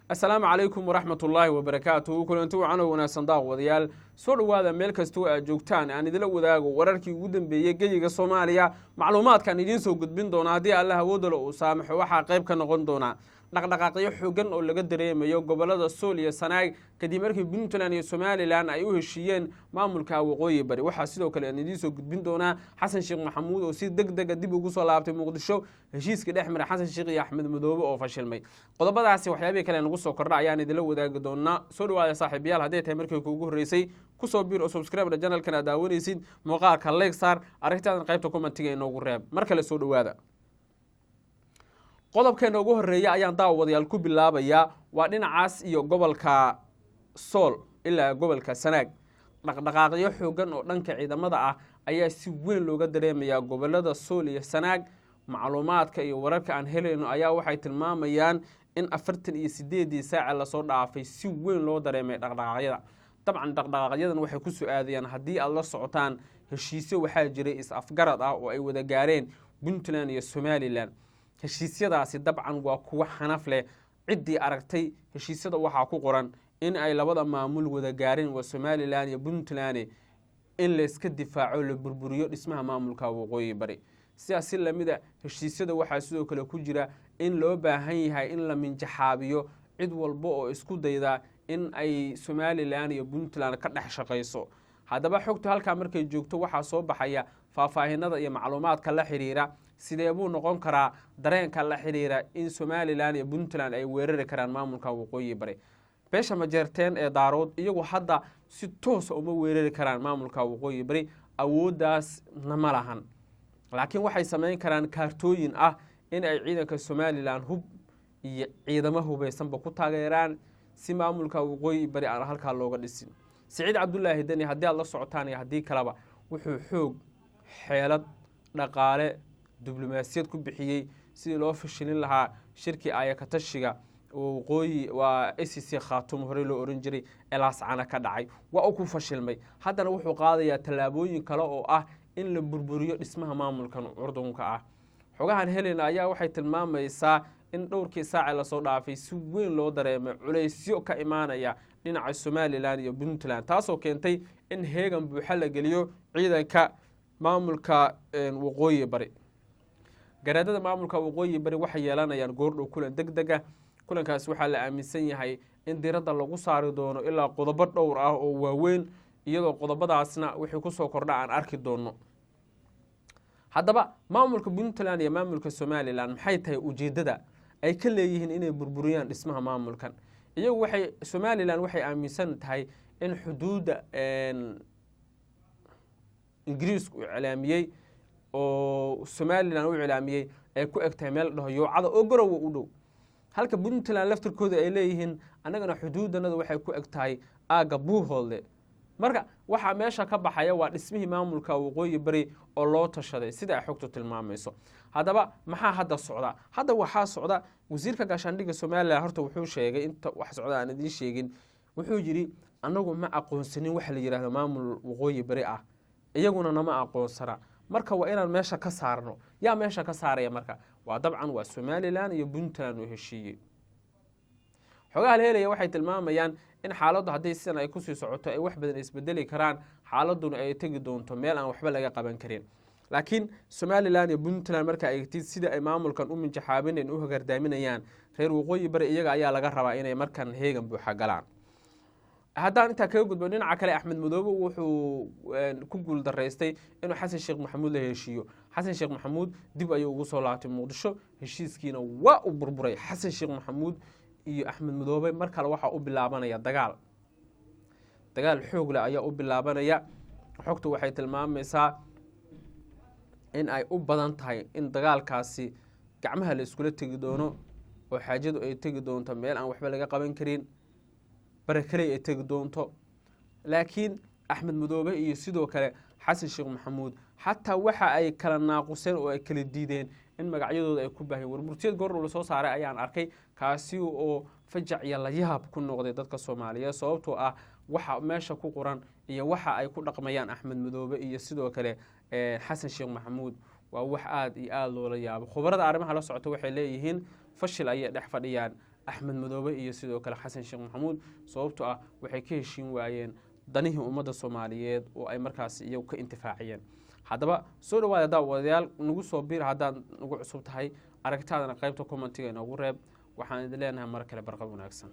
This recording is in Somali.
Asalaamu calaykum waraxmat ullaahi wabarakaatuhu. Kulanti wacan oo wanaagsan, daawadayaal, soo dhowaada meel kastoo aad joogtaan. Aan idila wadaago wararkii ugu dambeeyey geyiga Soomaaliya. Macluumaadkaan idiin soo gudbin doona, haddii Allah awoodalo uu saamaxo, waxaa qayb ka noqon doona dhaqdhaqaaqyo xoogan oo laga dareemayo gobolada Sool iyo Sanaag, kadib markii Puntland iyo Somalilan ay u heshiiyeen maamulka Waqooyi Bari. Waxaa sidoo kale aan idiin soo gudbin doonaa Xasan Sheekh Maxamuud oo si deg dega dib ugu soo laabtay Muqdisho, heshiiskii dhex mara Xasan Sheekh iyo Axmed Madoobe oo fashilmay. Qodobadaasi, waxyaabihii kale nagu soo kordha ayaan idinla wadaagi doonaa. Soo dhawaada, saaxiibayaal. Hadday tahay markii kuugu horreysay, kusoo biir oo subscribe channelkan aad daawanaysid, muuqaalka like saar, aragtaadan qaybta commentiga inoogu reeb. Mar kale soo dhowaada. Qodobkeena ugu horeeya ayaan daawadayaal ku bilaabayaa, waa dhinacaas iyo gobolka Sool ilaa gobolka Sanaag. Dhaqdhaqaaqyo xoogan oo dhanka ciidamada ah ayaa si weyn looga dareemayaa gobolada Sool iyo Sanaag. Macluumaadka iyo wararka aan helayno ayaa waxay tilmaamayaan in 48-dii saaca lasoo dhaafay si weyn loo dareemay dhaqdhaqaaqyada. Dabcan, dhaqdhaqaaqyadan waxay ku soo aadayaan, haddii aada la socotaan, heshiisyo waxaa jiray is-afgarad ah oo ay wada gaareen Puntland iyo Somalilan. Heshiisyadaasi dabcan waa kuwo xanaf leh. Ciddii aragtay heshiisyada, waxaa ku qoran in ay labada maamul wada gaareen, waa Somalilan iyo Puntland, in layska difaaco, la burburiyo dhismaha maamulka Waqooyi Bari. Sidaas si lamid a, heshiisyada waxaa sidoo kale ku jira in loo baahan yahay in la minjaxaabiyo cid walba oo isku dayda in ay Somalilan iyo Puntland ka dhex shaqayso. Haddaba, xogtu halkaa markay joogto, waxaa soo baxaya faahfaahinada iyo macluumaadka la xiriira sidee buu noqon karaa dareenka la xiriira in Somalilan iyo Puntland ay weerari karaan maamulka Waqooyi Bari. Beesha Majeerteen ee Daarood iyagu hadda si toosa uma weerari karaan maamulka Waqooyi Bari, awooddaasna ma lahan, laakiin waxay samayn karaan kaartooyin ah in ay ciidanka Somalilan hub iyo ciidamo hubeysanba ku taageeraan, si maamulka Waqooyi Bari aan halkaa looga dhisin. Siciid Cabdulaahi Deni, haddii aad la socotaan iyo haddii kaleba, wuxuu xoog, xeelad, dhaqaale, diblomaasiyad ku bixiyey sidii loo fashilin lahaa shirkii aayakatashiga Waqooyi, waa SSC Khaatuum horey loo oran jiray, ee Laascana ka dhacay. Waa uu ku fashilmay. Haddana wuxuu qaadayaa tallaabooyin kale oo ah in la burburiyo dhismaha maamulkan curdunka ah. Xogahan helena ayaa waxay tilmaamaysaa in dhowrkii saace lasoo dhaafay si weyn loo dareemay culaysyo ka imaanaya dhinaca Somalilan iyo Puntland, taasoo keentay in heegan buuxa la geliyo ciidanka maamulka Waqooyi Bari. Garaadada maamulka Waqooyi Bari waxay yeelanayaan goordhow kulan deg dega. Kulankaas waxaa la aaminsan yahay in diradda lagu saari doono ilaa qodobo dhowr ah oo waaweyn, iyadoo qodobadaasna wixii kusoo kordha aan arki doono. Haddaba, maamulka Puntland iyo maamulka Somalilan maxay tahay ujeeddada ay ka leeyihiin inay burburiyaan dhismaha maamulkan? Iyagu waxay, Somalilan waxay aaminsan tahay in xuduudda Ingiriisku uu iclaamiyey oo Somalilan u iclaamiyey ay ku eg tahay meel dhaho Yoocada oo Garowe u dhow, halka Puntland laftirkooda ay leeyihiin annagana xuduudanada waxay ku eg tahay aagga Buuhoodle. Marka waxaa meesha ka baxaya waa dhismihii maamulka Waqooyi Bari oo loo tashaday, sida ay xogtu tilmaamayso. Haddaba, maxaa hadda socda? Hadda waxaa socda, wasiirka gaashaandhigga Somalilan horta wuxuu sheegay, inta wax socda aan idiin sheegin, wuxuu yidhi: "Annagu ma aqoonsanin waxa la yidhahdo maamul Waqooyi Bari ah, iyaguna nama aqoonsana. Marka waa inaan meesha ka saarno." Yaa meesha ka saaraya? Marka waa dabcan waa Somalilan iyo Puntland oo heshiiyey. Xogaha la helaya waxay tilmaamayaan in xaaladdu haddii sidan ay kusii socoto ay wax badan isbedeli karaan, xaaladuna ay tegi doonto meel aan waxba laga qaban karin. Laakiin Somalilan iyo Puntland marka eegtid sida ay maamulkan u minjaxaabinayn, u hagardaaminayaan reer Waqooyi Bari, iyaga ayaa laga rabaa inay markan heegan buuxa galaan. Haddaan intaa kaga gudbo, dhinaca kale, Axmed Madoobe wuxuu ku guul daraystay inuu Xasan Sheekh Maxamuud la heshiiyo. Xasan Sheekh Maxamuud dib ayuu ugu soo laabtay Muqdisho, heshiiskiina waa uu burburay. Xasan Sheekh Maxamuud iyo Axmed Madoobe mar kale waxaa u bilaabanaya dagaal, dagaal xoog leh ayaa u bilaabanaya. Xogtu waxay tilmaamaysaa in ay u badan tahay in dagaalkaasi gacmaha la iskula tegi doono oo xaajadu ay tegi doonto meel aan waxba laga qaban karin, barakeley ay tegi doonto. Laakiin Axmed Madoobe iyo sidoo kale Xasan Sheekh Maxamuud xataa waxa ay kala naaquseen oo ay kala diideen in magacyadooda ay ku baahiyeen. Warmurtiyad goordhow lasoo saaray ayaan arkay, kaasi oo fajac iyo layaab ku noqday dadka Soomaaliyeed, sababtoo ah waxa meesha ku qoran iyo waxa ay ku dhaqmayaan Axmed Madoobe iyo sidoo kale Xasan Sheekh Maxamuud waa wax aada iyo aada loola yaabo. Khubarada arrimaha la socota waxay leeyihiin fashil ayay dhex fadhiyaan. Axmed Madoobe iyo sidoo kale Xasan Sheekh Maxamuud, sababto ah waxay ka heshiin waayeen danihii ummadda Soomaaliyeed oo ay markaasi iyagu ka intifaaciyeen. Haddaba soo dhawaada daawadayaal, nagu soo biir haddaad nagu cusub tahay, aragtaadana qaybta commentiga inoogu reeb. Waxaan idin leenahay mar kale barqab wanaagsan.